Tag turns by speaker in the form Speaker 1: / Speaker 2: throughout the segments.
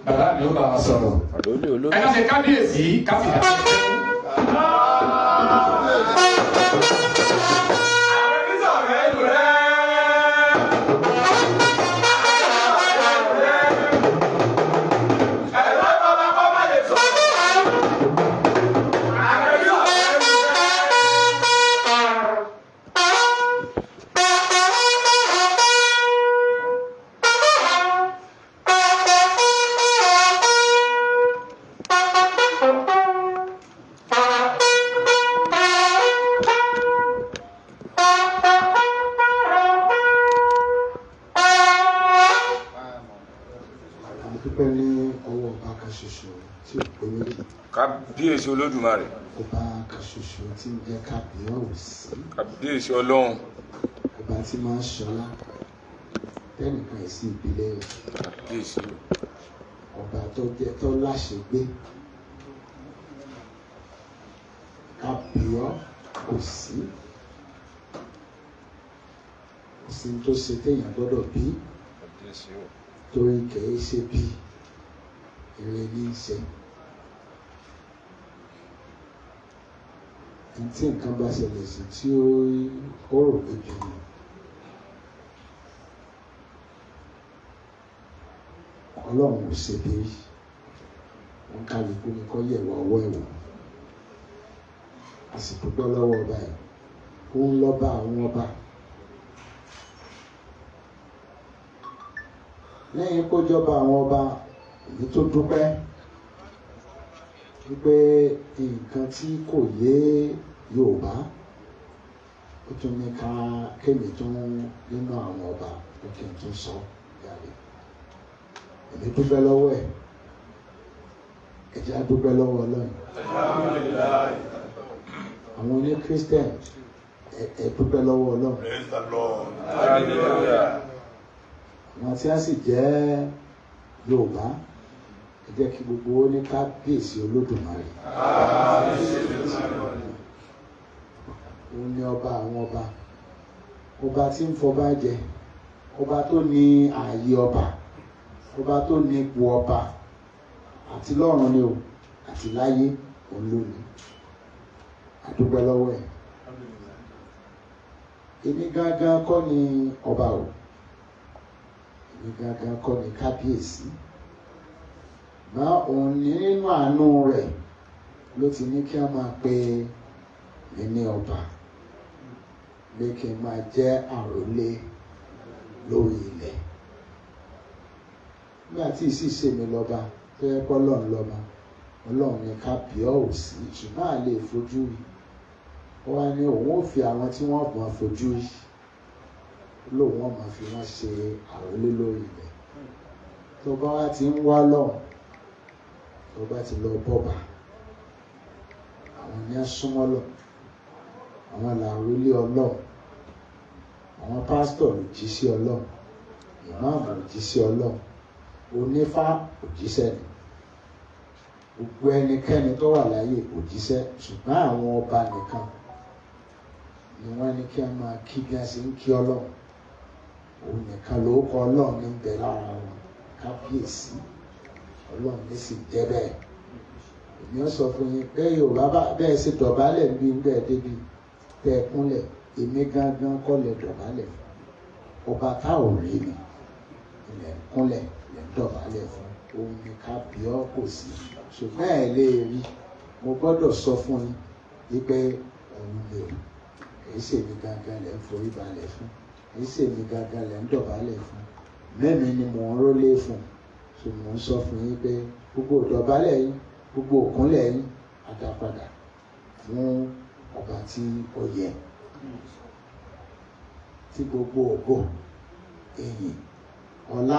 Speaker 1: Bàbá mi ó bá wa sọ̀rọ̀. Ẹ ká ṣe kábíyèsí káfíńtà.
Speaker 2: Kábíyèsí Olódùmarè.
Speaker 3: Ọba kan ṣoṣo tí ń jẹ́ kábíyèsí.
Speaker 2: Kábíyèsí Ọlọ́run.
Speaker 3: Ọba tí máa ń ṣọlá tẹnìkan ẹ̀ sí ìbílẹ̀ rẹ̀.
Speaker 2: Kábíyèsí.
Speaker 3: Ọba tó jẹ́ tó láṣẹgbé. Kábíyèsí. Kò sí tó ṣe téèyàn gbọ́dọ̀ bí. Torí kìí ṣe bí èrè ní í ṣe. Tí nǹkan bá ṣẹlẹ̀ sí tí ó rò pé jù ní. Ọlọ́run ò ṣe bí rí. Wọ́n kálukú ní kọ́ yẹ̀wò ọwọ́ ẹ̀wọ̀. A sì dúpẹ́ lọ́wọ́ ọba ẹ̀. Ó ń lọ́ba àwọn ọba. Lẹ́yìn kó jọba àwọn ọba, èyí tó dúpẹ́ wípé nǹkan tí kò yé Yorùbá ó tún ní ká kémi tún nínú àwọn ọba ó kí n tún sọ jáde. Èmi dúpẹ́ lọ́wọ́ ẹ̀. Ẹ jẹ́ á dúpẹ́ lọ́wọ́ Ọlọ́run. Àwọn oní Christian ẹ dúpẹ́ lọ́wọ́ Ọlọ́run.
Speaker 4: Praise the Lord.
Speaker 2: Hallelujah.
Speaker 3: Àwọn tí a sì jẹ́ Yorùbá, ẹ jẹ́ kí gbogbo ó ní kábíyèsí Olódùmarè. Òun ni ọba àwọn ọba, ọba tí ń fọba jẹ, ọba tó ní ààyè ọba, ọba tó ní ipò ọba, àti lọ́run ni o, àti láyé òun ló ní. A dúpẹ́ lọ́wọ́ ẹ̀. Èmi gangan kọ́ ni ọba o, èmi gangan kọ́ ni kábíyèsí. Má òun ní nínú àánú rẹ̀ ló ti ní kí a máa pe mi ní ọba, pé kí n máa jẹ́ àrólé lórí ilẹ̀. Nígbà tí ìsì ṣe mi lọ́ba tó yẹ kọ́ Ọlọ́run lọ́ba, Ọlọ́run ní kábíyèsí, ṣùgbọ́n à lè fojú rí. Ó wá ní òun ò fi àwọn tí wọ́n máa fojú rí, lóun wọ́n máa fi wọ́n ṣe àrólé lórí ilẹ̀. Tó bá wá ti ń wá lọ́hùn, tó bá ti lọ bọ́ba, àwọn ní súnmọ́ lọ, àwọn làrólé Ọlọ́run, àwọn pásítọ̀ ló jíṣẹ́ Ọlọ́run, ìmáàmù ò jíṣẹ́ Ọlọ́run, onífá ò jíṣẹ́ ni, gbogbo ẹnikẹ́ni tó wà láyé ò jíṣẹ́, ṣùgbọ́n àwọn ọba nìkan ni wọ́n ní kí a máa kí bí a ṣe ń kí Ọlọ́run. Òun nìkan ló kọ Ọlọ́run ní bẹ lára wọn, kábíyèsí Ọlọ́run ní sì jẹ́ bẹ́ẹ̀. Èmi ó sọ fún yín bẹ́ẹ̀ Yorùbá bá bẹ́ẹ̀ ṣe dọ̀bálẹ̀ bí ń bẹ́ẹ̀ débi tẹ́ ẹ kúnlẹ̀, èmi gangan kọ́ lẹ dọ̀bálẹ̀ fún. Ọba tá ò rí ni ilẹ̀ ń kúnlẹ̀ lẹ̀ ń dọ̀bálẹ̀ fún. Òun ni kábíyèsí, ṣùgbọ́n ẹ̀ lè rí. Mo gbọ́dọ̀ sọ fún yín wípé òun lè o, kìí ṣèmi gangan lẹ̀ ń forí balẹ̀ fún, kìí ṣèmi gangan lẹ̀ ń dọ̀bálẹ̀ fún, mẹ́mi ni mò ń rólé fún. So mò ń sọ fún yín pé gbogbo ìdọ̀bálẹ̀ yín, gbogbo òkúnlẹ̀ yín, a dá padà fún ọba tí ó yẹ, tí gbogbo ògo, ìyìn, ọlá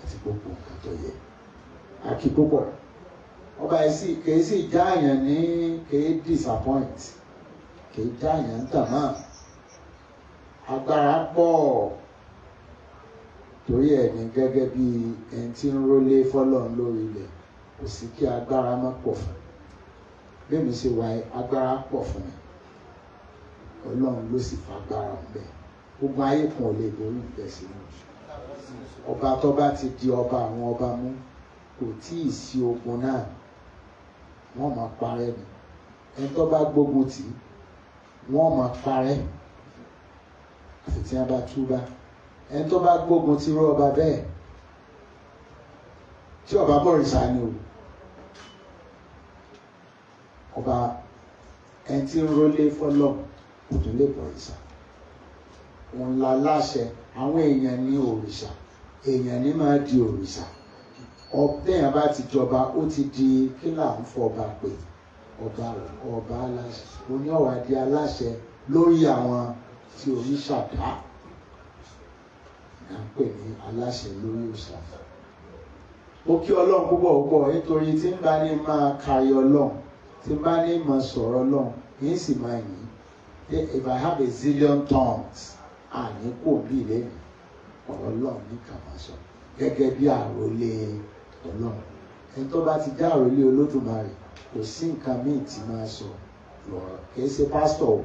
Speaker 3: àti gbogbo nǹkan tó yẹ. Àkí púpọ̀. Ọba yìí kìí sì jáàyàn ní, kìí disappoint, kìí jáàyàn ń tàn máa. Agbára pọ̀ torí ẹ̀ ní gẹ́gẹ́ bí ẹni tí ń rólé fọ́lọ́run lórí ilẹ̀, kò sí kí agbára má pọ̀ fún. Bí èmi ṣe wà, agbára pọ̀ fún mi. Ọlọ́run ló sì fagbára ń bẹ. Gbogbo ayé kan ò lè borí ìbẹ̀ sínú. Ọba tó bá ti di ọba àwọn ọba mú, kò tí ì sí ogun náà, wọ́n máa parẹ́ ni. Ẹni tó bá gbógun tì í, wọ́n máa parẹ́ àfi tí wọ́n bá túbá. Ẹni tó bá gbógun ti rú ọba bẹ́ẹ̀, tí ọba bọ̀rìṣà ni o, ọba ẹni tí ń rólé fọlọ́ kò tún lè bọ̀rìṣà. Òun la láṣẹ. Àwọn èèyàn ní òrìṣà, èèyàn ní máa di òrìṣà. Ọ̀bẹ́yàn bá ti jọba, ó ti di kí là ń fọba pé ọba ọba aláṣẹ, oní ọ̀wà di aláṣẹ lórí àwọn tí òrìṣà dá, à ń pè ní aláṣẹ lórí òrìṣà. Mo kí Ọlọ́run púpọ̀ púpọ̀, nítorí tí ń bá ní máa kàrí Ọlọ́run, tí ń bá ní máa sọ̀rọ̀ Ọlọ́run, yìí sì máa yìn. If I have a zillion tongues, àní kò bí lẹ́nu ọ̀rọ̀ Ọlọ́run ní kà máa sọ gẹ́gẹ́ bí àròlé Ọlọ́run. Ẹni tó bá ti dá àròlé Olódùmarè, kò sí nǹkan míì tí máa sọ lọ́rọ̀. Kìí ṣe pásítọ̀ o,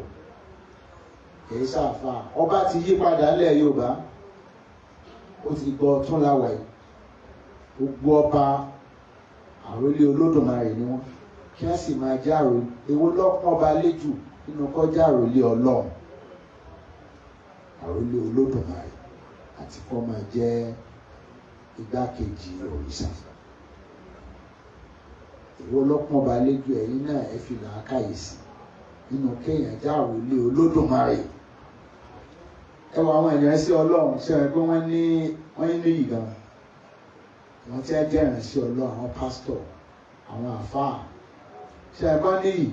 Speaker 3: kìí ṣàfà. Ọba ti yí padà ńlẹ̀ Yorùbá, ó ti gbọ́ ọtún láwàá yìí. Gbogbo ọba àròlé Olódùmarè ni wọ́n, kí wọ́n sì máa jẹ́ àròlé. Èwo lọ́pọ̀ ọba léjù nínú kọjá àròlé Ọlọ́run, àròlé Olódùmarè, àti kọ́ máa jẹ́ igbákejì òrìṣà? Èwo lọ́pọ̀ ọba léjù? Ẹ̀yin náà ẹ fi làákàyè sí nínú kéèyàn já àròlé Olódùmarè. Ẹ wọ àwọn ìránṣẹ́ Ọlọ́run, ṣe é pé wọ́n ní níyì gan. Àwọn tí wọ́n jẹ́ ìránṣẹ́ Ọlọ́run, àwọn pásítọ̀, àwọn àfáà, ṣe é kọ́ níyì?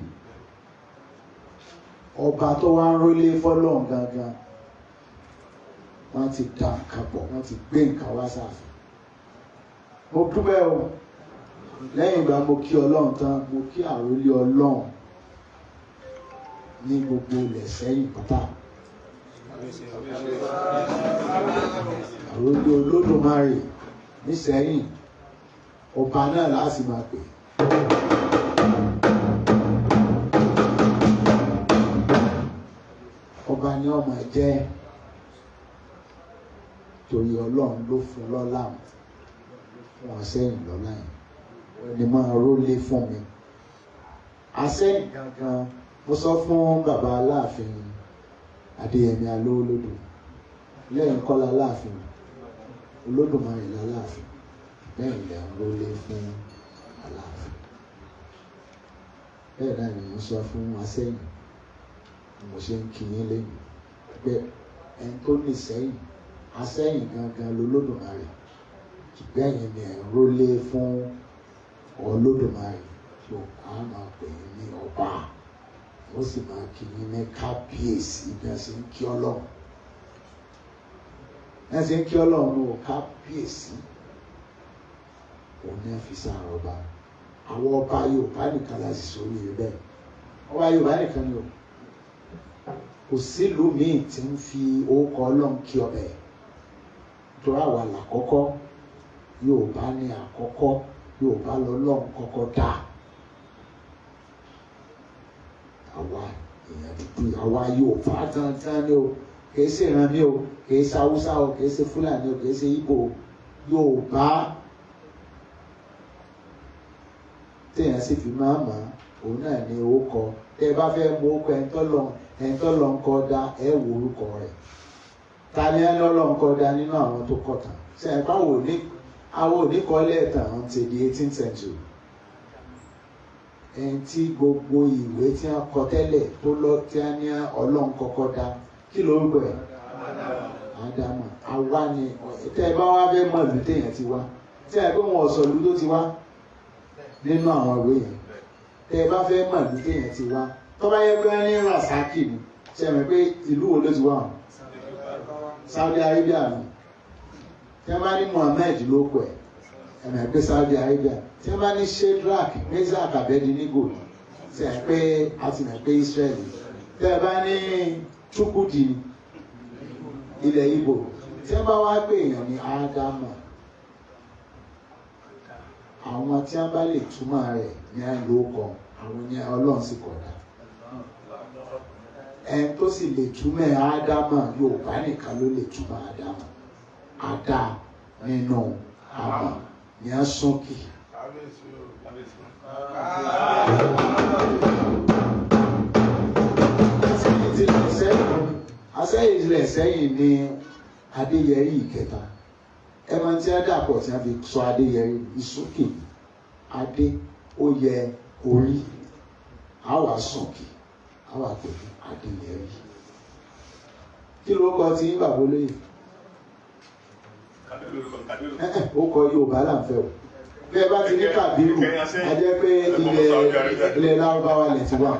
Speaker 3: Ọba tó wá ń rólé fọ́lọ́run gangan, wọ́n ti da nǹkan pọ̀, wọ́n ti gbé nǹkan wá sáàfin. Mo dúpẹ́ o. Lẹ́yìn ìgbà mo kí Ọlọ́run tán, mo kí àrólé Ọlọ́run ní gbogbo ilẹ̀ sẹ́yìn pátá. Àrólé Olódùmarè nísẹ́yìn, ọba náà láti máa pè. Ọba ni ọmọ jẹ́, torí Ọlọ́run ló fún lọ́lá, fún àsẹ́yìn lọ́lá yẹn. Wọ́n ní máa rólé fún mi. Àsẹ́yìn gangan, mo sọ fún bàbá Aláàfin Adéyẹmí Alówólódù, lẹ́yìn Kọ́lá Aláàfin, Olódùmarè l'Aláàfin, lẹ́yìn lẹ́ ń rólé fún Aláàfin. Bẹ́ẹ̀ náà ni mo sọ fún àsẹ́yìn, mo ṣe ń kí yín lẹ́yìn pé ẹni tó ní sẹ́yìn, àsẹ́yìn gangan lolódùmarè, ṣùgbọ́n ẹ̀yin ni ẹ̀ ń rólé fún Olódùmarè. Tó a máa pè yín ní ọba, ó sì máa kí yín ní kábíyèsí bí wọ́n ṣe ń kí Ọlọ́run. Bí wọ́n ṣe ń kí Ọlọ́run o, kábíyèsí òun ní fi sára ọba. Àwọn ọba Yorùbá nìkan la sì sórí rẹ bẹ́ẹ̀. Ọba Yorùbá nìkan ni o. Kò sílùú míì tí ń fi orúkọ Ọlọ́run kí ọbẹ̀. Torí àwa làkọ́kọ́, Yorùbá ní àkọ́kọ́, Yorùbá lọ́lọ́run kọ́kọ́ dá. Àwa èèyàn dúdú, àwa Yorùbá gangan ni o. Kìí ṣe ìran mi o, kìí ṣe Haúsá o, kìí ṣe Fúlàní o, kìí ṣe Ìgbò o. Yorùbá téèyàn sì fi máa mọ̀, òun náà ní orúkọ. Tẹ́ ẹ bá fẹ́ mú orúkọ ẹni tó lọ ń kọ́ dá, ẹ wo orúkọ rẹ̀. Ta ni ẹni Ọlọ́run kọ́ dá nínú àwọn tó kọ̀ tán? Ṣé ẹ bá wò ní àwọn oníkọ́lẹ̀ tàn until the 18th century? Ẹni tí gbogbo ìwé tí wọ́n kọ tẹ́lẹ̀ tó lọ tí wọ́n ní Ọlọ́run kọ́kọ́ dá, kí lórúkọ ẹ̀? Ádámù. Àwa ni tẹ́ ẹ bá wá fẹ́ mọ̀ ìlú téèyàn ti wá, tí ẹ pé wọn ò sọ ìlú tó ti wá nínú àwọn ìwé yẹn. Tẹ́ ẹ bá fẹ́ mọ̀ ìlú téèyàn ti wá, tó bá yẹ pé wọ́n ní Rasaki ni, ṣe mọ̀ pé ìlú wo ló ti wá? Saudi Arabia ni. Tí wọ́n bá ní Muhammed ló kọ ẹ̀, ẹ mọ̀ pé Saudi Arabia. Tí wọ́n bá ní Shadrach, Meshach, Abednego, ṣe ẹ pé a ti mọ̀ pé Israel. Tí wọ́n bá ní Chukwudi, ilẹ̀ Igbo. Tí wọ́n bá wá pè èèyàn ní Ádámù, àwọn tí wọ́n bá lè túmọ̀ rẹ̀ ní àìlókọ, àwọn ní Ọlọ́run sì kọ̀dá. Ẹni tó sì lè túmọ̀ Ádámù, Yorùbá nìkan ló lè túmọ̀ Ádámù. Àdá nínú àmọ̀ ní a súnkì. Asẹ́yìn tilẹ̀ sẹ́yìn ní Adéyẹrí ìkẹta. Ẹ máa tí a dàpọ̀ tí a fi sọ Adéyẹrí ìsúnkì. Adé ó yẹ orí, a wà súnkì, a wà pè ní Adéyẹrí. Kí ló kọ tí yín bàbá olóyè? Ó kọ Yorùbá là ń fẹ́ o. Bí ẹ bá ti ní Kàbírù, a jẹ́ pé ilẹ̀ Lárúbáwá lè ti wà.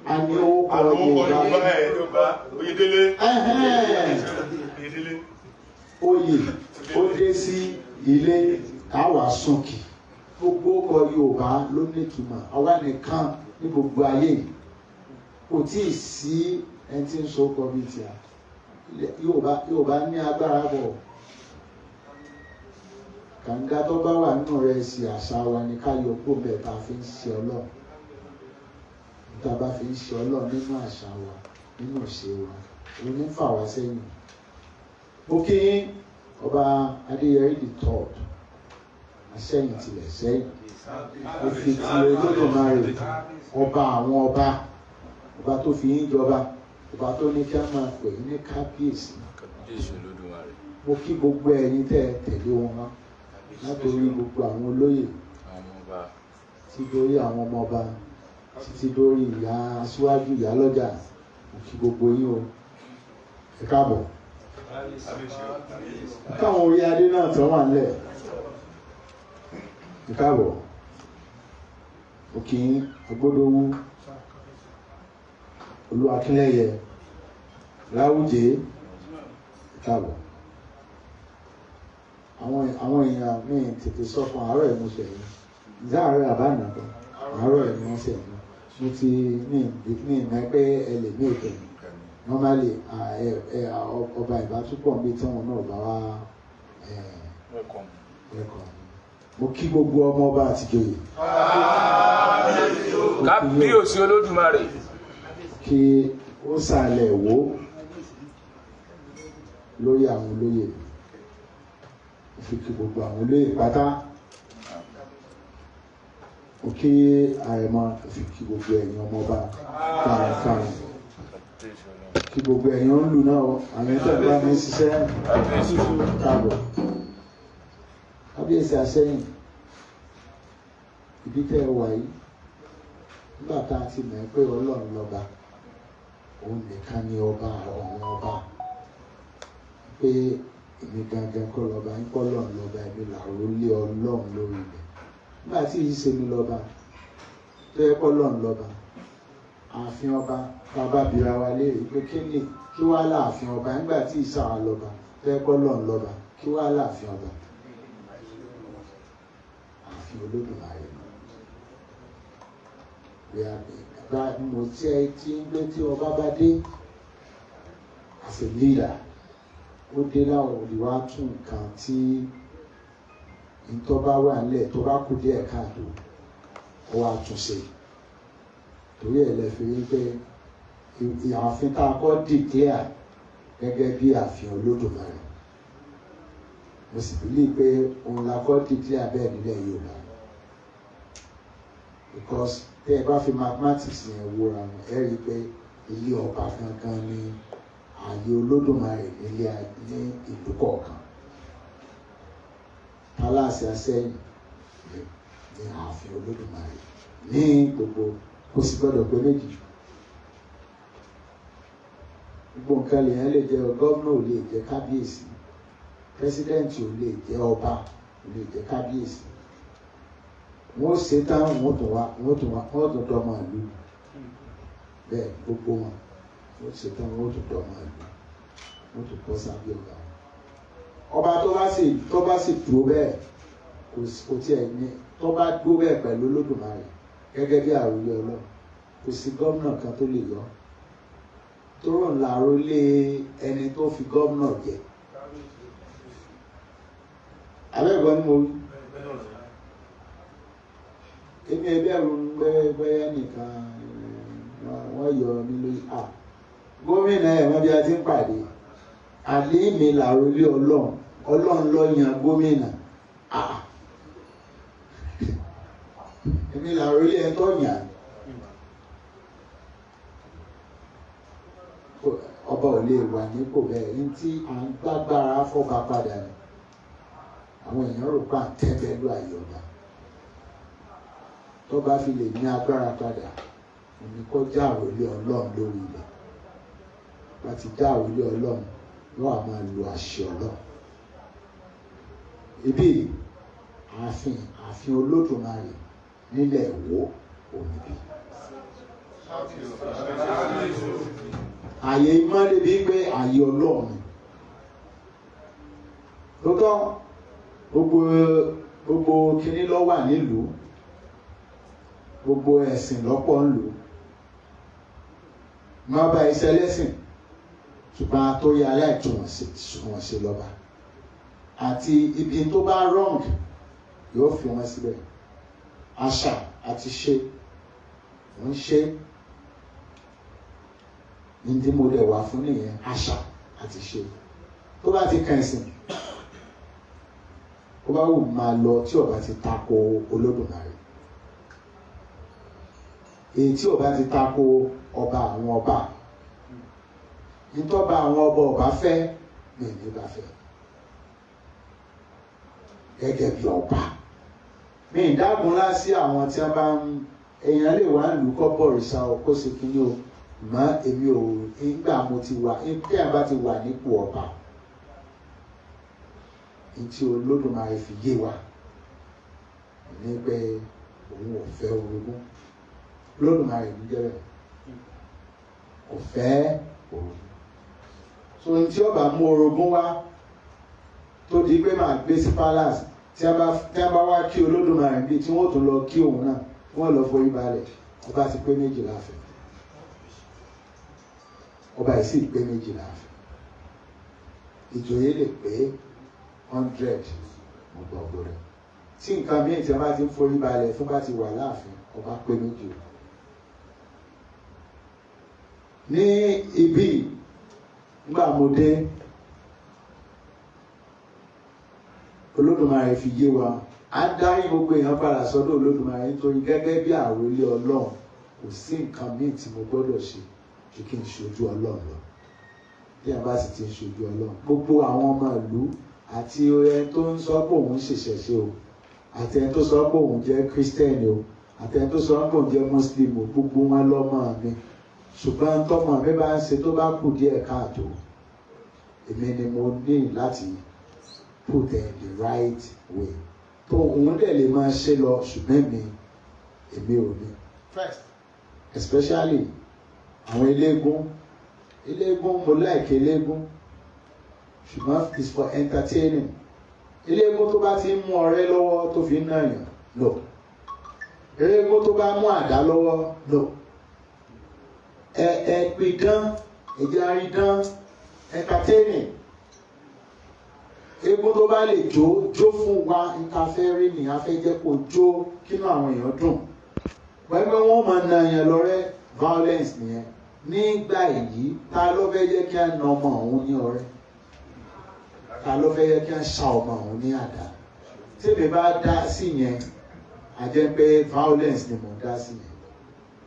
Speaker 3: A ní ó kọ Yorùbá. Oyè ó dé sí ilé àwa súnkì. Gbogbo ọkọ Yorùbá ló nítumọ̀. Àwa nìkan ní gbogbo ayé yìí. Kò tí ì sí ẹni tí ń so ọkọ bíi tíya. Yorùbá ní agbára bọ̀. Kànga tó bá wà nínú rẹ̀ sí àṣà wa ni ká yọ kó bẹ́ẹ̀ tá a fi ń ṣe Ọlọ́run. Tá a bá fi ń ṣe Ọlọ́run nínú àṣà wa, nínú ìṣe wa, òun ní fà wá sẹ́yìn. Mo kí Ọba Adéyẹrí the third, Asẹ́yìn tilẹ̀ sẹ́yìn. Mo fi ti Olódùmarè, ọba àwọn ọba, ọba tó fi yín jọba, ọba tó ní kí a máa pè yín ní kábíyèsí. Mo kí gbogbo ẹ̀yin tẹ́ ẹ tẹ̀lé wọn wá, látòrí gbogbo àwọn olóyè, títí dórí àwọn ọmọ ọba, títí dórí ìyá aṣíwájú, ìyá lọ́jà. Mo kí gbogbo yín o, ẹ káàbọ̀. Káwọn orí adé náà tán wà nílẹ̀, ẹ káàbọ̀. Mo kí Agbódówú, Olúwakínlẹ́yẹ, Láwùjẹ, ẹ káàbọ̀. Àwọn èèyàn mi tètè sọ fún àárọ̀ ìmúṣẹ yìí. Ǹjẹ́ àárọ̀ àbáàná kan? Àárọ̀ ìmúṣẹ yìí. Mo ti ní ìmọ̀ pé ẹ lè ní ìkẹyìn. Normally, ọba ìbátúpọ̀ bí tí wọn náà bá wá welcome. Mo kí gbogbo ọmọ ọba àti ìjòyè.
Speaker 2: Kábíyèsí Olódùmarè.
Speaker 3: Kí ó sàlẹ̀ wò lórí àwọn olóyè. Mo fi kí gbogbo àwọn olóyè pátá. Mo kí àrẹ̀mọ, mo fi kí gbogbo ẹ̀yin ọmọ ọba kàràkàrà. Kí gbogbo ẹ̀yin ń lù náà, àwọn ẹ̀tọ́ ìbá mi ṣiṣẹ́ káàbọ̀. Kábíyèsí Asẹ́yìn, ibi tẹ́ ẹ wà yìí, nígbà tá a ti mọ̀ pé Ọlọ́run lọ́ba, òun nìkan ni ọba ọ̀hún ọba. Pé èmi gangan kọ́ lọ́ba, ń kọ́ Ọlọ́run lọ́ba, èmi làró lé Ọlọ́run lórí ilẹ̀. Nígbà tí yìí ṣe mi lọ́ba, tó yẹ kọ́ Ọlọ́run lọ́ba, ààfin ọba, bàbá bira wa léèrè pé kí ni kí wá láàfin ọba nígbà tí ìsára lọ́ba, tó yẹ kọ́ Ọlọ́run lọ́ba, kí wá láàfin ọba? Ààfin Olódùmarè. Mo tí ẹ ti ń gbé tí ọba bá dé as a leader, ó dé láwọn olùwà tún nǹkan tí ntọ́ bá wà nílẹ̀ tó bá kù díẹ̀ káàtó, ó wá tún ṣe. Torí ẹ̀ lẹ fi rí pé ààfin tá a kọ́ declare gẹ́gẹ́ bí ààfin Olódùmarè. Mo sì believe pé òun la kọ́ declare bẹ́ẹ̀ nílẹ̀ Yorùbá. Because tẹ́ ẹ bá fi mathematics yẹn wúra wọn, ẹ rí i pé ilé ọba gangan ni ààyè Olódùmarè nílé ní ìlú kọ̀ọ̀kan. Palace Asẹ́yìn ní ààfin Olódùmarè ní gbogbo, kò sì gbọdọ̀ pé méjì. Gbogbo nǹkan lèèyàn lè jẹ, gómìnà ò lè jẹ kábíyèsí, pírẹsidẹ́ǹtì ò lè jẹ ọba, ò lè jẹ kábíyèsí. Wọ́n ṣe tán, wọ́n tún wá, wọ́n tún dọ́mọ ìlú. Bẹ́ẹ̀ gbogbo wọn, wọ́n ṣe tán, wọ́n tún dọ́mọ ìlú, wọ́n tún bọ́ sábẹ́ ọba. Ọba tó bá sì dúró bẹ́ẹ̀, kò tiẹ̀ ní, tó bá dúró bẹ́ẹ̀ pẹ̀lú Olódùmarè gẹ́gẹ́ bí àròlé Ọlọ́run, kò sí gómìnà kan tó lè yọ. Tóró ńlá àròlé ẹni tó fi gómìnà jẹ. Abẹ́ẹ̀kọ́ ni mo wí. Èmi ẹbí ẹ̀rù ń bẹ́ẹ̀ nìkan wọ́n yọ mí lórí. Gómìnà ẹ̀ wọ́n bí a ti ń pàdé. Àlẹ́ mi làrólé Ọlọ́run, Ọlọ́run ló yan gómìnà. Èmi làrólé ẹ tó yàn. Ọba ò lè wà nípò bẹ́ẹ̀ ní tí à ń gbàgbára fọ́ba padà ni. Àwọn èèyàn rò pé à ń tẹ́bẹ́lú àyè ọba. Tó bá fi lè ní agbára padà, òní kó já àròlé Ọlọ́run lórí ilẹ̀. Bá ti já àròlé Ọlọ́run, yóò wá máa lo àṣẹ Ọlọ́run. Ibi ààfin ààfin Olódùmarè nílẹ̀ Ìwó òní bí. Àyè ìmọ̀lẹ́ bíi pé àyè Ọlọ́run. Lóòótọ́ gbogbo kinní ló wà nílùú, gbogbo ẹ̀sìn lọ́pọ̀ ń lò. Má bá iṣẹ́ lẹ́sìn, ṣùgbọ́n àtòrí aláìtúwọ̀n ṣe lọ́ba. Àti ibi tó bá wrong yóò fi wọ́n síbẹ̀. Àṣà àti ṣe ń ṣe ní tí mo dẹ̀ wà fún nìyẹn, àṣà àti ṣe. Tó bá ti kàn ẹ̀sìn, ó bá wù máa lọ tí ó bá ti tako Olódùmarè. Èyí tí ó bá ti tako ọba àwọn ọba, nítọ́ba àwọn ọba ọba fẹ́ ní ìní bá fẹ́. Gẹ́gẹ́ bí ọba, mi ìdágunlá sí àwọn tí wọ́n bá ń èèyàn lè wá lù kọ́ bọ̀rìṣà o kó ṣe kínní o, mọ́ èmi ò nígbà mo ti wà tí a bá ti wà nípò ọba, ní tí Olódùmarè fi yé wa ní pé òun ò fẹ́ orogún. Olódùmarè ń jẹ́ bẹ́ẹ̀, kò fẹ́ orogún. So ní tí ọba mú orogún wá tó di pé màá gbé sí palace, tí a bá wá kí Olódùmarè bíi tí wọ́n tún lọ kí òun náà, wọ́n lọ forí balẹ̀, ọba ti pé méjì láàfin. Ọba yìí sì pé méjì láàfin. Ìjòyè lè pé 100 ọgbọ̀gbọ̀ rẹ̀. Tí nǹkan míì tí a bá ti ń forí balẹ̀ fún bá ti wà láàfin, ọba pé méjì. Ní ibi nígbà mo dé, Olódùmarè fi yé wa, a darí gbogbo èèyàn padà sọ́dọ̀ Olódùmarè nítorí gẹ́gẹ́ bí àròlé Ọlọ́run, kò sí nǹkan míì tí mo gbọ́dọ̀ ṣe ju kí n ṣojú Ọlọ́run lọ. Bí a bá sì ti ń ṣojú Ọlọ́run, gbogbo àwọn ọmọ ìlú àti ẹni tó ń sọ pé òun ṣèṣẹ̀ṣe o, àti ẹni tó sọ pé òun jẹ́ Kírísítẹ́nì o, àti ẹni tó sọ pé òun jẹ́ Mùsùlùmí o, gbogbo wọn lọ́mọ mi. Ṣùgbọ́n tọ́mọ mi bá ń ṣe tó bá kù díẹ̀ káàtó, èmi ni mo ní láti put them in the right way. Tó òun dẹ̀ lè máa ṣe lọ, ṣùgbọ́n èmi ò ní. First, especially àwọn eléégún, eléégún mo like eléégún, ṣùgbọ́n it's for entertaining. Eléégún tó bá ti ń mú ọrẹ́ lọ́wọ́ tó fi ń nàyàn, no. Eléégún tó bá mú àdá lọ́wọ́, no. Ẹ pidán, ẹ̀jẹ̀ àrídán, entertaining. Eégún tó bá lè jó, jó fún wa, nta fẹ́ rí ni a fẹ́ jẹ́ kó jó kínú àwọn èèyàn dùn. Pẹ̀lú wọ́n máa na èèyàn lọ́rẹ́, violence nìyẹn. Nígbà èyí, ta ló fẹ́ jẹ́ kí a na ọmọ òun ní ọrẹ́? Ta ló fẹ́ jẹ́ kí a ṣá ọmọ òun ní àdá? Tí èmi bá dá sí yẹn, a jẹ́ pé violence ni mò ń dá sí yẹn.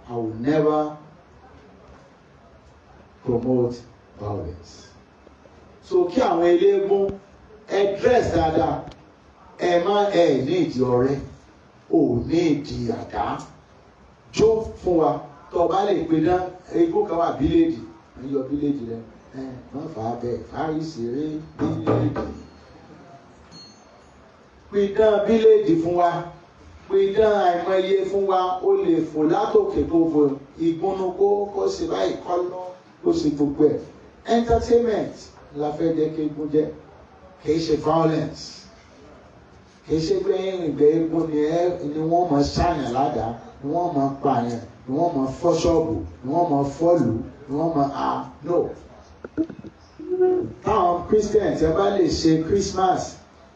Speaker 3: I will never promote violence. So kí àwọn eléégún ẹ dress dáadáa, ẹ má ẹ ní ìdí ọrẹ́, ò ní ìdí àdá, jó fún wa. Tó o bá lè pe dán, eégún kan wà bíléèdì, ń yọ bíléèdì rẹ, ẹ má fà á bẹ́ẹ̀, fárísì rí bíléèdì. Pidán bíléèdì fún wa, pidán àìmọye fún wa, ó lè fò látòkè tó fò ìgúnnu kó ṣe báyìí kọ́ lọ, kó ṣe gbogbo ẹ̀. Entertainment la fẹ́ jẹ́ kí eégún jẹ́, kì í ṣe violence. Kì í ṣe pé ìgbẹ́ eégún ni wọ́n máa ṣàyàn ládàá, ni wọ́n máa pààyàn, ni wọ́n máa fọ́ ṣọ́ọ̀bù, ni wọ́n máa fọ́lù, ni wọ́n máa no. Táwọn Christian tí a bá lè ṣe Christmas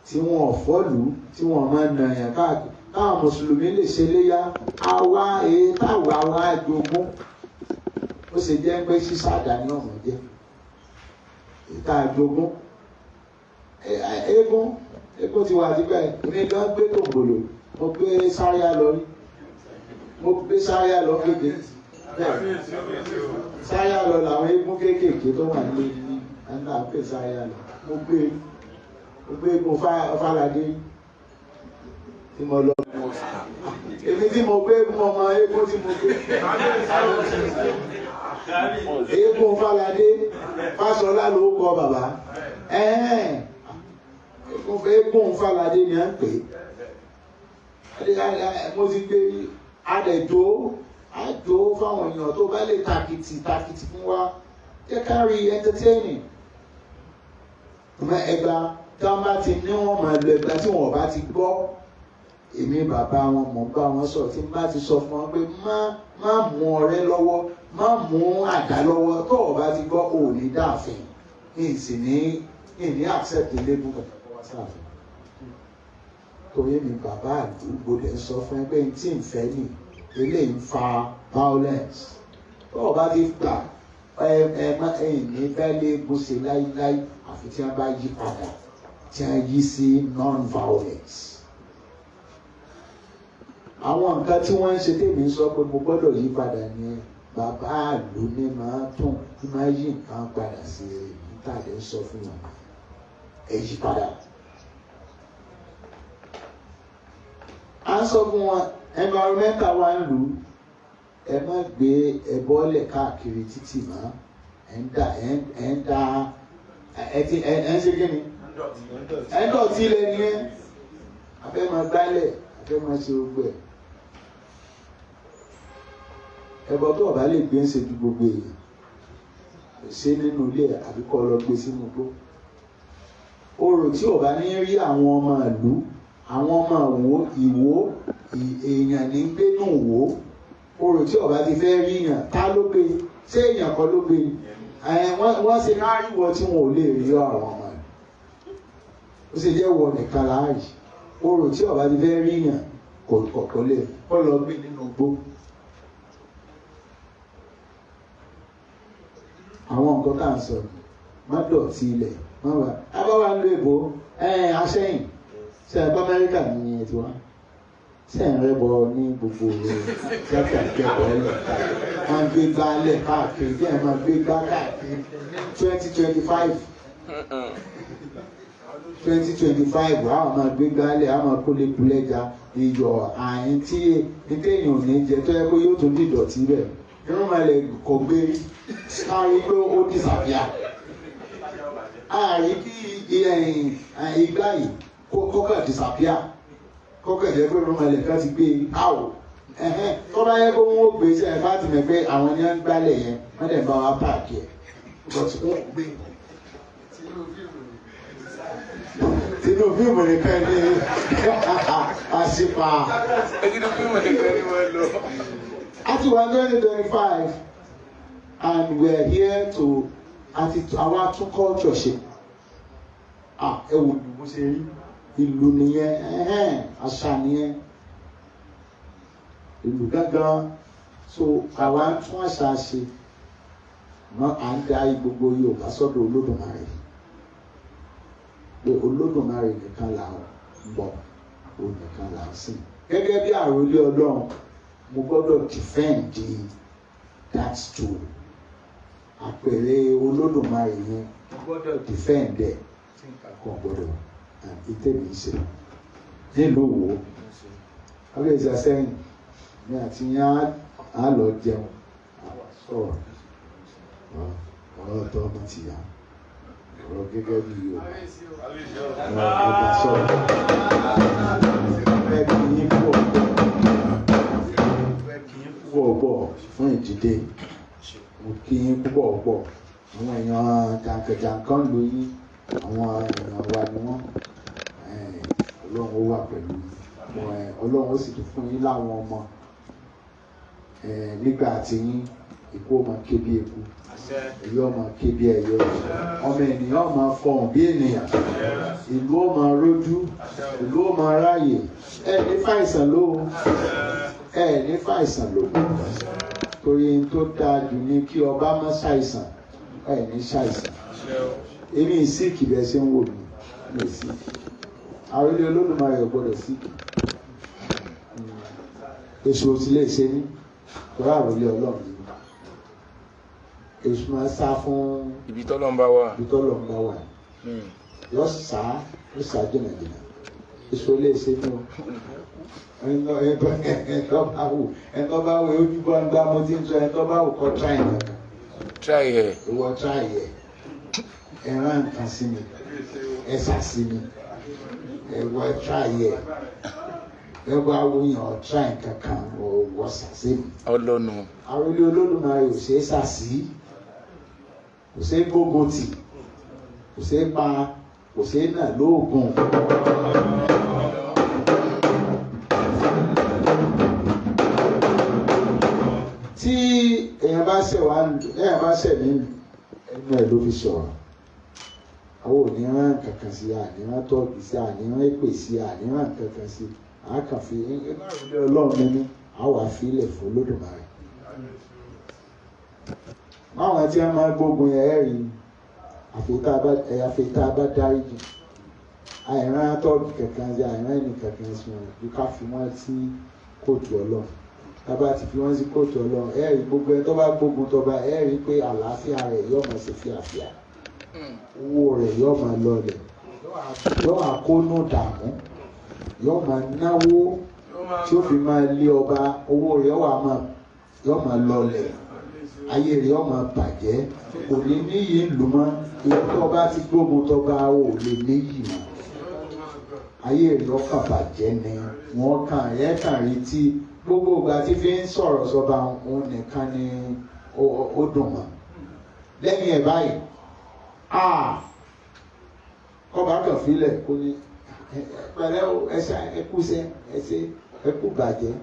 Speaker 3: tí wọn ò fọ́lù, tí wọn máa nàyàn káàkiri, táwọn Mùsùlùmí lè ṣe léyà, àwa èyí táwa wá jogún, ó ṣe jẹ́ pé ṣíṣàdá ní ọ̀mọ̀ jẹ́. Ìta àjogún eégún eégún ti wà tipẹ́. Èmi gan gbé tòǹbòlò, mo gbé sáríà lọ rí, mo gbé sáríà lọ kéde. Bẹ́ẹ̀ sáríà lọ làwọn eégún kéékèèké tó wà nílé ní ẹ̀ńdà pé sáríà lọ. Mo gbé eégún Fáládé tí mo lọ. Èmi tí mo gbé eégún ọmọ eégún tí mo gbé eégún Fáládé Fáṣọlá ló kọ bàbá. Eégún Fáládé ni à ń pè é. Mo ti gbé adẹ̀jọ́ àjò fáwọn èèyàn tó bá lè takìtì takìtì fún wa, jẹ́ ká rí entertaining. Ẹgbà tí wọ́n bá ti ní wọ́n máa lo ẹgbà tí wọ́n bá ti gbọ́. Èmi bàbá wọn mọ̀ bá wọn sọ̀rọ̀, tí n bá ti sọ fún wọn pé má mú ọ̀rẹ́ lọ́wọ́, má mú àdá lọ́wọ́, tó o bá ti gbọ́ ò ní dáàfin, ní ìsìn ní accept label kankan kó wá sáàfin. Torí mi bàbá àdúgbò lè sọ fún ẹ pé n tí ń fẹ́ nì eléyìí ń fa violence. Tó o bá ti gbà ẹ ẹ má ẹyìn ní bẹ́ẹ̀ léegun ṣe láíláí àfi tí wọ́n bá yí padà, tí wọ́n yí sí non-violence. Àwọn nǹkan tí wọ́n ń ṣe tèmi sọ pé mo gbọ́dọ̀ yí padà ni bàbá àlù ní máa tún ní máa yí nǹkan padà sí i ń sọ fún wọn ẹ yí padà. À ń sọ fún wọn environmental wa ń lù ú, ẹ má gbé ẹbọ lẹ̀ káàkiri títì mọ́, ẹ ń da ẹ ń da ẹ ti ẹ ń ṣe kí ni ẹ ń dọ̀tí ilẹ̀ ni ẹ abẹ́ máa gbálẹ̀, abẹ́ máa ṣe gbogbo ẹ̀. Ẹbọ tó ọba lè gbé ń ṣe ju gbogbo èèyàn ṣe nínú ilé ẹ àbí kọ́ lọ gbé sínú igbó. Orò tí ọba ní rí àwọn ọmọ ìlú, àwọn ọmọ ìwó ìwó èèyàn ní gbénú ìwó. Orò tí ọba ti fẹ́ rí yàn, ta ló gbé? Ṣé èèyàn kan ló gbé? Wọ́n ṣe láríwọ tí wọn ò lè rí àwọn ọmọ ìlú. Ó ṣe jẹ́ wọ nìkan láàyè. Orò tí ọba ti fẹ́ rí yàn kò kọ̀kọ́ lè kọ́ lọ gbé nínú igbó. Àwọn nǹkan tá à ń sọ má dọ̀tí ilẹ̀ má wà abáwá ń lo èbó aṣẹ́yìn ṣe ẹ̀kọ́ Amẹ́ríkà ní ẹ̀ tiwa ṣe ń rẹ́bọ ní gbogbo tíátà ìkẹ́kọ̀ọ́ lẹ̀ máa ń gbé gbálẹ̀ káàkiri bí ẹ̀ máa gbé gbá káàkiri 2025 2025 àwọn máa gbé gbálẹ̀ àwọn máa kólé kulẹ́ja iyọ̀ àyín tí téèyàn ò ní jẹ tó yẹ kó yóò tún dìdọ̀tí bẹ̀. Irun malẹ̀ kò gbé kárí pé ó disappear. Ààrí kí igbá yìí kọ́kọ́ disappear, kọ́kọ́ jẹ́ pé irun malẹ̀ kan ti gbé áwò. Tó bá yẹ kó wọ́n gbé sí ẹ̀ bá ti mọ̀ pé àwọn yẹn ń gbálẹ̀ yẹn wọ́n dẹ̀ bá wa páàkì ẹ̀ but wọ́n gbé. Tinú fíìmù nìkan ní àṣìpà.
Speaker 2: Tinú fíìmù nìkan ní wọ́n lọ.
Speaker 3: Àti wà 2025 and we are here to àti àwa tún culture ṣe. Ẹ wò ní bó ṣe rí ìlú nìyẹn, àṣà nìyẹn, ìlú gángan. So àwa tún àṣà ṣe, mọ à ń darí gbogbo Yorùbá sọ́dọ̀ Olódùmarè. Pé Olódùmarè nìkan là ń bọ̀, òun nìkan là ń sìn. Gẹ́gẹ́ bí àròlé Ọlọ́run, mo gbọ́dọ̀ defend that stool. Àpèrè Olódùmarè yẹn, mo gbọ́dọ̀ defend ẹ̀ tí nǹkan kan gbọ́dọ̀ ìtẹ̀mí ṣe. Nílùú wo? Kábíyèsí Asẹ́yìn ní àti yẹn á lọ jẹun, á wà sọ̀rọ̀ ọ̀rọ̀ tó ọmọ ti yá, ọ̀rọ̀ gẹ́gẹ́ bí Yorùbá ọba sọ̀rọ̀. Ẹ kì í pọ̀ púpọ̀ pọ̀ fún ìdílé, mo kí yín púpọ̀ pọ̀. Àwọn èèyàn jàǹkànjàǹkàn ló yín, àwọn èèyàn wa ni wọ́n. Ọlọ́run ó wà pẹ̀lú Ọlọ́run ó sì tún fún yín láwọn ọmọ. Nígbà tí yín ikú ọmọ ké bí eku, ẹyẹ ọmọ ké bí ẹyẹ, ọmọ ènìyàn ọmọ fọhùn bí ènìyàn, ìlú ọmọ rójú, ìlú ọmọ ráàyè. Ẹ ní fàìsàn ló, ẹ ní fàìsàn ló, torí n tó dáa jù ní kí ọba má ṣàìsàn. Ẹ ní ṣàìsàn, Èmi síìkì bẹ́ẹ̀ ṣe ń wò mí, mi síìkì. Àròlé Olódùmarè ò gbọ́dọ̀ síìkì. Èṣù ò sì lè ṣe mí, torí àròlé Ọlọ́run ni. Èṣù máa sá fún
Speaker 2: ibi tọ́lọ́run bá wà.
Speaker 3: Ibi tọ́lọ́run bá wà. Yọ sá, ó sá jìnnàjìnnà. Èṣù ò lè ṣe mí o. Ẹ̀ńtọ́ bá wù ojú bá ń gbá mo ti ń sọ, ẹ̀ńtọ́ bá wù kọ́ tíráì nǹkan.
Speaker 2: Try ẹ̀.
Speaker 3: Ìwọ tíráì ẹ̀. Ẹ rán nǹkan sí mi, ẹ sà sí mi, ẹ wọ tíráì ẹ̀. Ẹ bá wúyàn tíráì nǹkan kan, wọ́ sà sí mi.
Speaker 2: Ọlọ́nu.
Speaker 3: Àròlé Olódùmarè ò ṣeé sà sí, kò ṣeé gbógun tì, kò ṣeé pa, kò ṣeé nà lóògùn. Tí èèyàn bá ṣẹ̀ wá, èèyàn bá ṣẹ̀ ní ẹnu ẹ̀ ló fi sọ̀rọ̀. Àwọn ò ní rán kankan sí, àní rán tọ́ọ̀gì sí, àní rán èpè sí, àní rán kankan sí. A kàn fi ilé Ọlọ́run ní a wà fi ilẹ̀ fún Olódùmarè. Báwọn tí wọ́n máa gbógun yẹn ẹ̀ rí, àfi tá a bá dáríjì. Àìrán tọ́ọ̀gì kankan sí, àìrán ẹnì kankan sí wọn, bí ká fi wọ́n sí kóòtù Ọlọ́run. Tá bá ti fi wọ́n sí kóòtù Ọlọ́run, ẹ rí gbogbo ẹni tó bá gbógun tọba, ẹ rí pé àlàáfíà rẹ̀ yóò máa ṣe fíafíà, owó rẹ̀ yóò máa lọlẹ̀, yóò máa kónú dààmú, yóò máa náwó tí ó fi máa lé ọba, owó rẹ̀ yóò máa lọlẹ̀, ayé rẹ̀ yóò máa bàjẹ́, kò ní níyì ìlú mọ́. Èyí tó bá ti gbógun tọba ò lè níyì mọ́, ayé rẹ̀ yóò kàn bàjẹ́ ni. Wọ́n kàn ẹ̀ kàn retí gbogbo ìgbà tí fi ń sọ̀rọ̀ sọba òun nìkan ni ó dùn mọ́. Lẹ́yìn ẹ̀ báyìí, kọba kàn fílẹ̀ kó ní pẹ̀lẹ́ ẹsẹ̀ ẹkúṣẹ́ ẹsẹ̀ ẹkú bàjẹ́.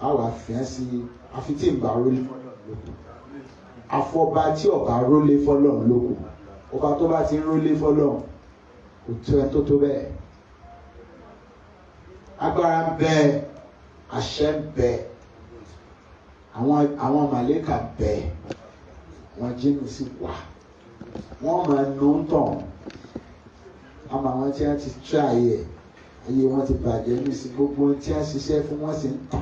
Speaker 3: A wà fìyàn sí àfi tí ń bá rólé fọlọ́run lóko. Àfọba tí ọba rólé fọlọ́run lóko, ọba tó bá ti ń rólé fọlọ́run kò tó ẹ tó tó bẹ́ẹ̀. Agbára ń bẹ, àṣẹ ń bẹ, àwọn màlẹ́kà ń bẹ, àwọn jínnù sì wà, wọ́n máa nu ń tàn. Àmọ́ àwọn tí wọ́n ti tú ayé ẹ̀, ayé wọn ti bàjẹ́ ní sí, gbogbo ohun tí wọ́n ṣiṣẹ́ fún wọ́n sì ń tà,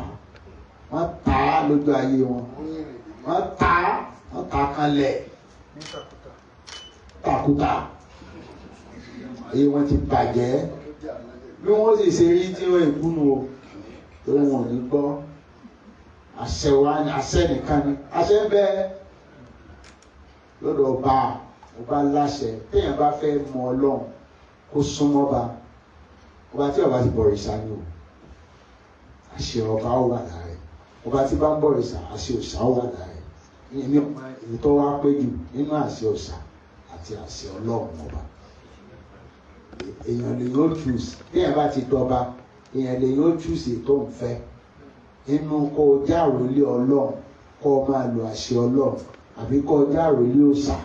Speaker 3: wọ́n tà á lójú ayé wọn, wọ́n tà á, wọ́n tà á kanlẹ̀ tàkútà, ayé wọn ti bàjẹ́. Bí wọ́n sì ṣe rí tí wọ́n ìkúnu o, torí wọn ò ní gbọ́. Àṣẹ wa ni, àṣẹ nìkan ni, àṣẹ ń bẹ lọ́dọ̀ ọba. Ọba láṣẹ, téèyàn bá fẹ́ mọ Ọlọ́run kó súnmọ́ ọba. Ọba tí ọba ti bọ̀rìṣà ni o, àṣẹ ọba ó wà lára ẹ̀. Ọba tí bá ń bọ̀rìṣà, àṣẹ òòṣà ó wà lára ẹ̀. Èmi ọmọ èyí tó wá pé jù nínú àṣẹ òòṣà àti àṣẹ Ọlọ́run ọba. Èèyàn lè yóò choose, téèyàn bá ti dọba, èèyàn lè yóò choose ètò òǹfẹ́. Inú kó o já àròlé Ọlọ́run kó o máa lo àṣẹ Ọlọ́run, àbí kó o já àròlé òòṣà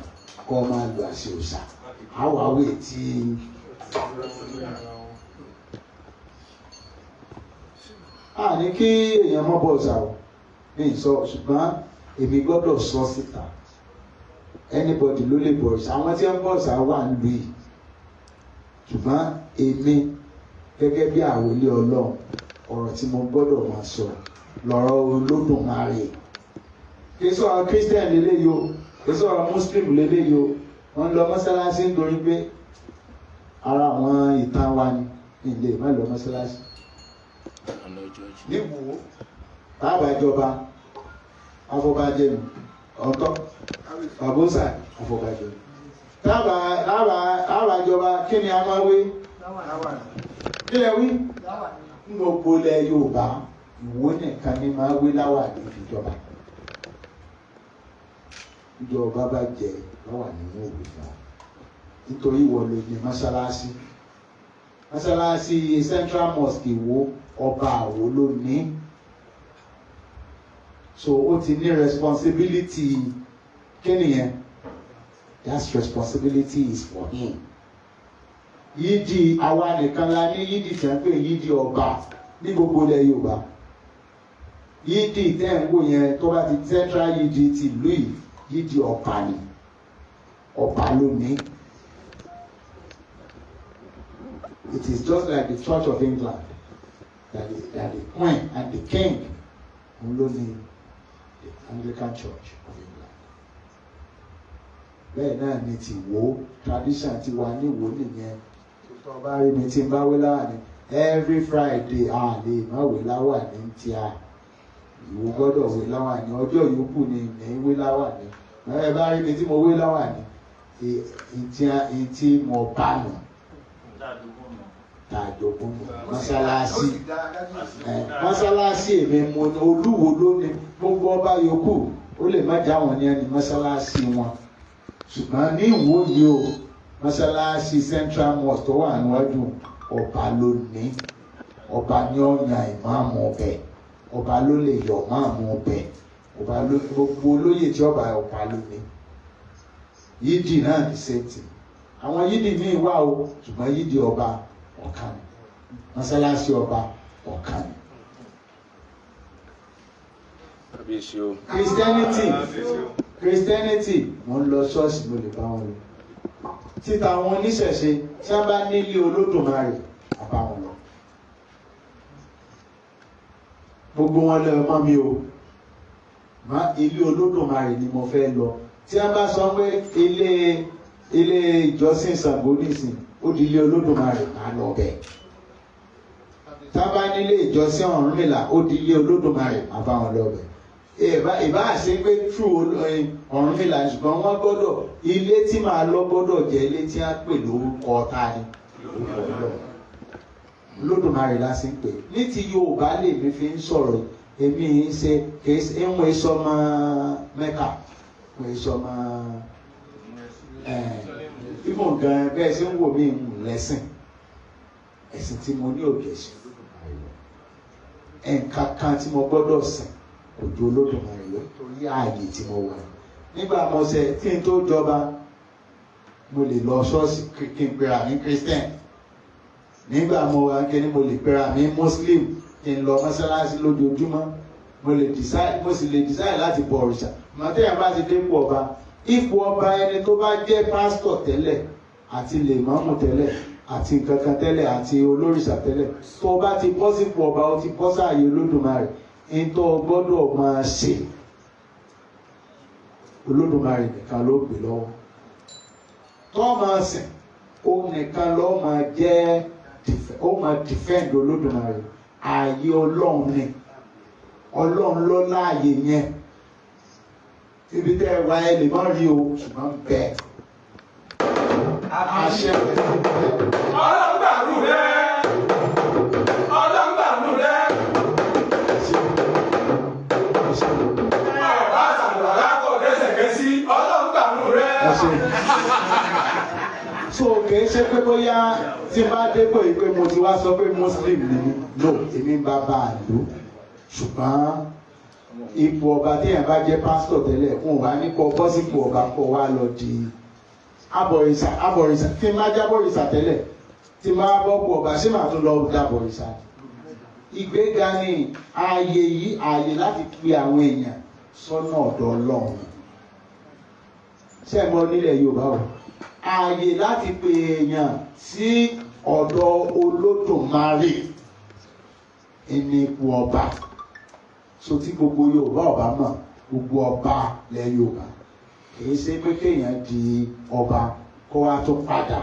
Speaker 3: kó o máa lo àṣẹ òòṣà. Àwáwí tí a ní kí èèyàn mọ́ bọ̀ ọ̀sà o, mi sọ, ṣùgbọ́n èmi gbọ́dọ̀ sọ síta. Anybody ló lè bọ̀ ọ̀sà, àwọn tí wọ́n bọ̀ ọ̀sà wà ń lu yìí, ṣùgbọ́n èmi gẹ́gẹ́ bí àròlé Ọlọ́run, ọ̀rọ̀ tí mo gbọ́dọ̀ máa sọ lọ́rọ̀ Olódùmarè. Kì í sọ̀rọ̀ Christian lélẹ́yìí o, kì í sọ̀rọ̀ Muslim lélẹ́yìí o. Wọ́n lọ mọ́sálásí nítorí pé ara àwọn ìtàn wa ni, ilé má lọ mọ́sálásí. Níwò bàbá ìjọba afọbajẹ mi ọ̀tọ̀ bàbósà afọbajẹ mi. Tábà ìjọba kí ni a máa wí? Kí lẹ wí? Gbogbo ilẹ̀ Yorùbá Ìwó nìkan ni máa wí láwàní ìjọba. Ìjọba bá jẹ láwàní wọn ò wí fún ọ. Nítorí ìwọ ló ní mọ́sálásí. Mọ́sálásí Central Mosque Ìwó, ọba Àwó ló ní. So ó ti ní responsibility kí nìyẹn? That responsibility is for him. Yídì àwa nìkan la ní yídì tí a ń pè yídì ọba ní gbogbo ilẹ̀ Yorùbá. Yídì tẹ́ ń wò yẹn tó bá ti central yídì ti ìlú yìí, yídì ọba ni. Ọba ló ní. It is just like the Church of England, that the Queen and the King òun ló ní the Anglican Church of England. Bẹ́ẹ̀ náà ni ti Ìwó, tradition ti wà ní Ìwó nìyẹn. Tó bá rí mi tí ń bá wé láwàní every Friday, a lè má wé láwàní tí a Ìwó gbọ́dọ̀ wé láwàní, ọjọ́ yòókù ni ní wé láwàní. Ẹ bá rí mi tí mo wé láwàní, ìtí mo bá nù tàjọ̀gún nù mọ́sálásí. Mọ́sálásí èmi mo ní Olúwo lónìí, gbogbo ọba yòókù ó lè má já wọn ní ẹni mọ́sálásí wọn, ṣùgbọ́n ní Ìwó yìí o, mọ́sálásí Central Mosque tó wà níwájú ọba ló ní, ọba ní ọ̀yàn ìmáàmù ọbẹ̀, ọba ló lè yọ máàmù ọbẹ̀, ọba ló gbogbo olóyè tí ọba ọba ló ní. Yídì náà ní sẹ́ǹtì, àwọn yídì míì wà o, ṣùgbọ́n yídì ọba ọ̀kan ni, mọ́sálásí ọba ọ̀kan ni. Christianity, mo ń lọ ṣọ́ọ̀ṣì, mo lè bá wọn lọ. Títa àwọn oníṣẹ̀ṣe tí wọ́n bá nílé Olódùmarè, àbá wọn lọ. Gbogbo wọn lọ mọ́ mi o, má ilé Olódùmarè ni mo fẹ́ lọ. Tí wọ́n bá sọ pé ilé ìjọsìn Ṣàngó nísìn, ó di ilé Olódùmarè, má lọ bẹ̀. Tí wọ́n bá nílé ìjọsìn Ọ̀rúnmìlà, ó di ilé Olódùmarè, má bá wọn lọ bẹ̀. Ìbá ṣe pé true Ọ̀rúnmìlà, ṣùgbọ́n wọ́n gbọ́dọ̀ ilé tí màá lọ gbọ́dọ̀ jẹ́ ilé tí wọ́n pè lórúkọ ta ni, lórúkọ Ọlọ́run. Olódùmarè la sì ń pè. Ní ti Yorùbá lèmi fi ń sọ̀rọ̀, èmi ń ṣe ń wọ́n sọmọ Mẹ́kà, wọ́n sọmọ ìmọ̀ gan bẹ́ẹ̀ ṣe ń wò mí ń lẹ́sìn. Ẹ̀sìn tí mo ní òkè ẹ̀sìn Olódùmarè lọ. Ẹ̀ǹkan kan tí mo gbọ́dọ̀ sìn kò ju Olódùmarè lọ torí ààyè tí mo wà. Nígbà mo ṣe tí n tó jọba, mo lè lọ ṣọ́ọ̀ṣì kí n pera mi Christian. Nígbà mo wà kí ni mo lè pera mi Muslim, kí n lọ mọ́ṣáláṣí lójoojúmọ́. Mo lè decide, mo sì lè decide láti bọ òrìṣà. Màtẹ́yà bá ti dépò ọba, ipò ọba ẹni tó bá jẹ́ pásítọ̀ tẹ́lẹ̀ àti lèmọ́mù tẹ́lẹ̀ àti nǹkankan tẹ́lẹ̀ àti olórìṣà tẹ́lẹ̀, tó bá ti bọ́ sípò ọba, ó ti bọ́ sáàyè Olódùmarè. Ntọ́ gbọ́dọ̀ máa ṣe, Olódùmarè nìkan ló gbé lọ́wọ́. Tó máa sìn, ó nìkan ló máa jẹ́, ó máa defend Olódùmarè. Ààyè Ọlọ́run ni, Ọlọ́run ló láàyè yẹn. Ibi tẹ́ ẹ wá ẹ lè má rí o, ṣùgbọ́n bẹ́ẹ̀. Àṣẹ
Speaker 1: Ọlọ́run gbàrú rẹ̀, Ọlọ́run gbàrú rẹ̀. Ọba àṣàlùwàlá kò dẹ́sẹ̀ kẹ́sí, Ọlọ́run gbàrú rẹ̀.
Speaker 3: So kìí ṣe pé bóyá tí n bá dépò yìí pé mo ti wá sọ pé Muslim ni mí, no, èmi ń bá bá a lò. Ṣùgbọ́n ipò ọba téèyàn bá jẹ́ pásítọ̀ tẹ́lẹ̀, wọn ò wá ní kó bọ́ sípò ọba kó wá lọ di abọ̀rìṣà. Abọ̀rìṣà tí n bá jábọ̀rìṣà tẹ́lẹ̀, tí n bá bọ́ pò ọba, ṣé màá tún lọ dábọ̀rìṣà? Ìgbéga ni ààyè yìí, ààyè láti pe àwọn èèyàn sọ́nà ọ̀dọ̀ Ọlọ́run. Ṣé ẹ mọ̀ nílẹ̀ Yorùbá o? Ààyè láti pe èèyàn sí ọ̀dọ̀ Olódùmarè ẹni ipò ọba. So tí gbogbo Yorùbá ọba mọ̀, gbogbo ọba lẹ̀ Yorùbá, kìí ṣe pé kéèyàn di ọba kó wá tó padà.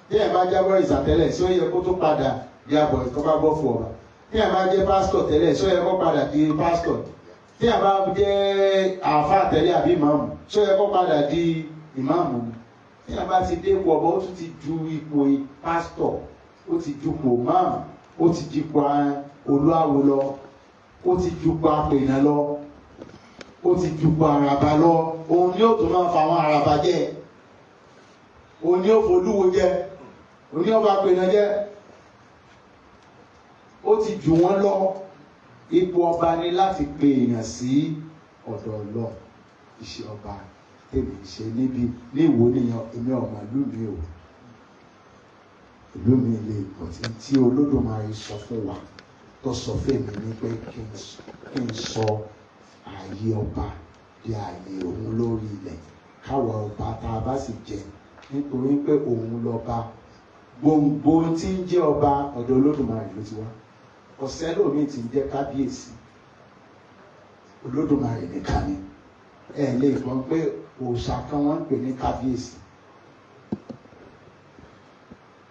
Speaker 3: Bí ẹ bá jábọ̀ ìsàtẹ́lẹ̀, ṣé ó yẹ kó tó padà di àbọ̀ tó bá bọ́ fún ọba? Bí ẹ bá jẹ́ pásítọ̀ tẹ́lẹ̀, ṣé ó yẹ kó padà di pásítọ̀? Tí ẹ bá jẹ́ àáfàá tẹ́lẹ̀ àbí ìmáàmù, ṣé ó yẹ kó padà di ìmáàmù? Tí ẹ bá ti dé ipò ọba, ó tún ti ju ipò pásítọ̀, ó ti ju ipò máàmù, ó ti ju ipò olúawo lọ, ó ti ju ipò apènà lọ, ó ti ju ipò àràbà lọ. Òun ni ó tún máa fa àwọn àràbà jẹ, òun ni ó folúwo jẹ, òun ni ó bá apènà jẹ, ó ti jù wọ́n lọ. Ipò ọba ni láti pe èèyàn sí ọ̀dọ̀ Ọlọ́run. Iṣẹ́ ọba tèmi ṣe níbi ní Ìwó nìyẹn. Èmi ọmọ ìlú mi o, ìlú mi lè pọ̀ tí Olódùmarè sọ fún wa, tó sọ fún èmi ní pé kí n sọ ààyè ọba di ààyè òun lórí ilẹ̀, Káwa ọba tá a bá sì jẹ, nítorí pé òun lọ́ba, gbòǹgbò tí ń jẹ́ ọba, ọ̀dọ̀ Olódùmarè ló ti wá. Ọ̀sẹ́ lómi tí ń jẹ́ kábíyèsí, Olódùmarè nìkan ni. Ẹ lè gbọ́ pé òòṣà kan wọ́n ń pè ní kábíyèsí.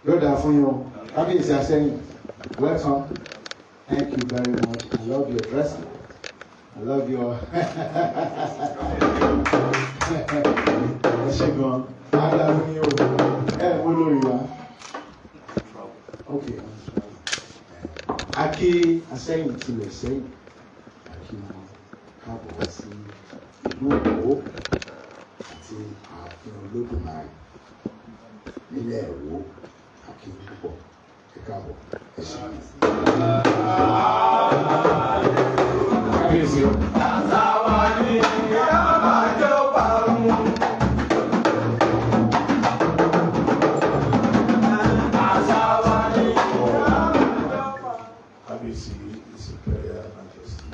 Speaker 3: Yóò dáa fún yín o, kábíyèsí Asẹ́yìn. Welcome, thank you very much. I love your dressing, I love your, ẹ ṣe gan, á dáa fún yín o. Ẹ mú lórí wa. Ok, akí Asẹ́yìn tilẹ̀ sẹ́yìn, akí wọn káàbọ̀ wá sí ìlú Ìwó àti ààfin Olódùmarè nílẹ̀ Ìwó. Akí púpọ̀, ẹ káàbọ̀, ẹ ṣe.
Speaker 1: Kábíyèsí o.
Speaker 4: Kábíyèsí, His Imperial Majesty,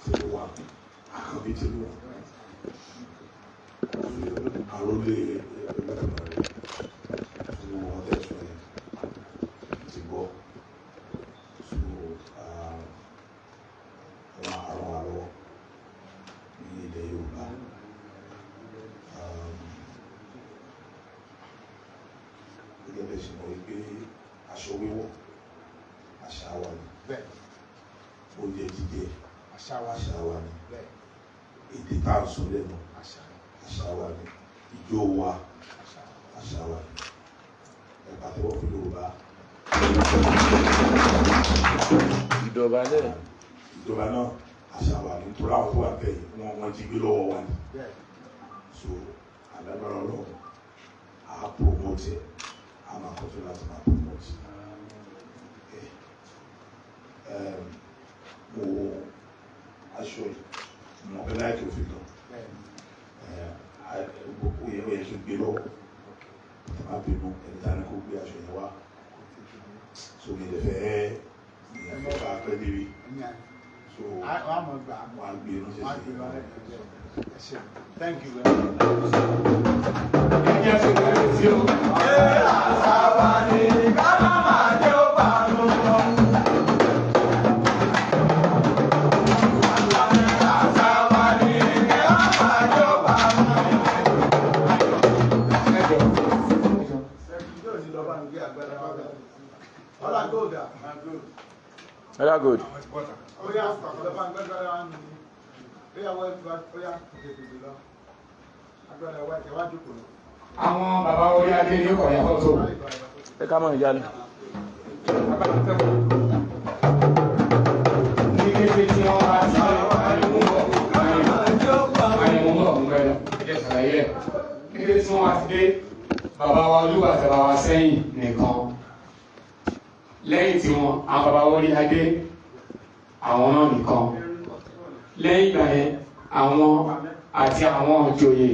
Speaker 4: Tinuwa, Àkànbí Tinuwa, àrólé Olódùmarè, fún wọn tẹ̀sán yẹn ti gbọ́. So wọn àrùn wa lọ́wọ́ ní ilẹ̀ Yorùbá. Gẹ́gẹ́ bẹ́ẹ̀ ṣe mọ̀ wípé aṣọ wíwọ̀ àṣà wa ni, oúnjẹ jíjẹ
Speaker 3: àṣà wa,
Speaker 4: àṣà wa ni, èdè tá à ń sọ lẹ́nu àṣà wa ni, ijó wa àṣà wa ni. Ẹ pàtẹ́wọ́ fún Yorùbá.
Speaker 2: Ìdọ̀bálẹ̀.
Speaker 4: Ìjọba náà àṣà wa ni, nítorí àwọn tó wà bẹ́ẹ̀ yìí wọ́n jí gbé lọ́wọ́ wa ni. So alágbára Ọlọ́run, à á promote ẹ̀, á máa kọ́tún láti máa promote ẹ̀. Mo aṣọ yìí, mo fẹ́ láìkí òfin gan. Ó yẹ kí n gbé lọ́wọ́, ẹ má bínú, ẹni tá a ní kó gbé aṣọ yẹn wá. So mi lè fẹ́ ìyẹn fẹ́ ká pẹ́ débi, so wọ́n á gbé ránṣẹ́ sí i.
Speaker 3: Thank you very much.
Speaker 1: Ẹ jẹ́ ṣe kábíyèsí o.
Speaker 5: Àṣà wa ni ká má máa jẹ́ ó parun. Àṣà wa ni ká má máa jẹ́ ó parun.
Speaker 1: Ẹ jọ.
Speaker 5: Ọlá góòdà.
Speaker 2: Very good.
Speaker 5: Oya, ọlọ́pàá ń gbẹ́gbẹ́rẹ́ wá ní. Oya, oya, tètè lọ. Agbára wa ẹ̀ wá jókòó lọ.
Speaker 1: Àwọn bàbá orí adé ní ọkọ̀ ìyá fọ́tò.
Speaker 2: Ẹ ká mọ̀ ìyá lọ.
Speaker 1: Ní kété tí wọ́n bá ti àyẹ̀wò ń bọ̀, àyẹ̀wò ń bọ̀, ń bẹ̀rẹ̀ ẹ ṣàlàyé ẹ̀. Ní kété tí wọ́n bá ti dé, bàbá wa olúwa àti bàbá wa sẹ́yìn nìkan. Lẹ́yìn tí wọ́n, àwọn bàbá orí adé, àwọn náà nìkan. Lẹ́yìn ìgbà yẹn, àwọn àti àwọn ìjòyè.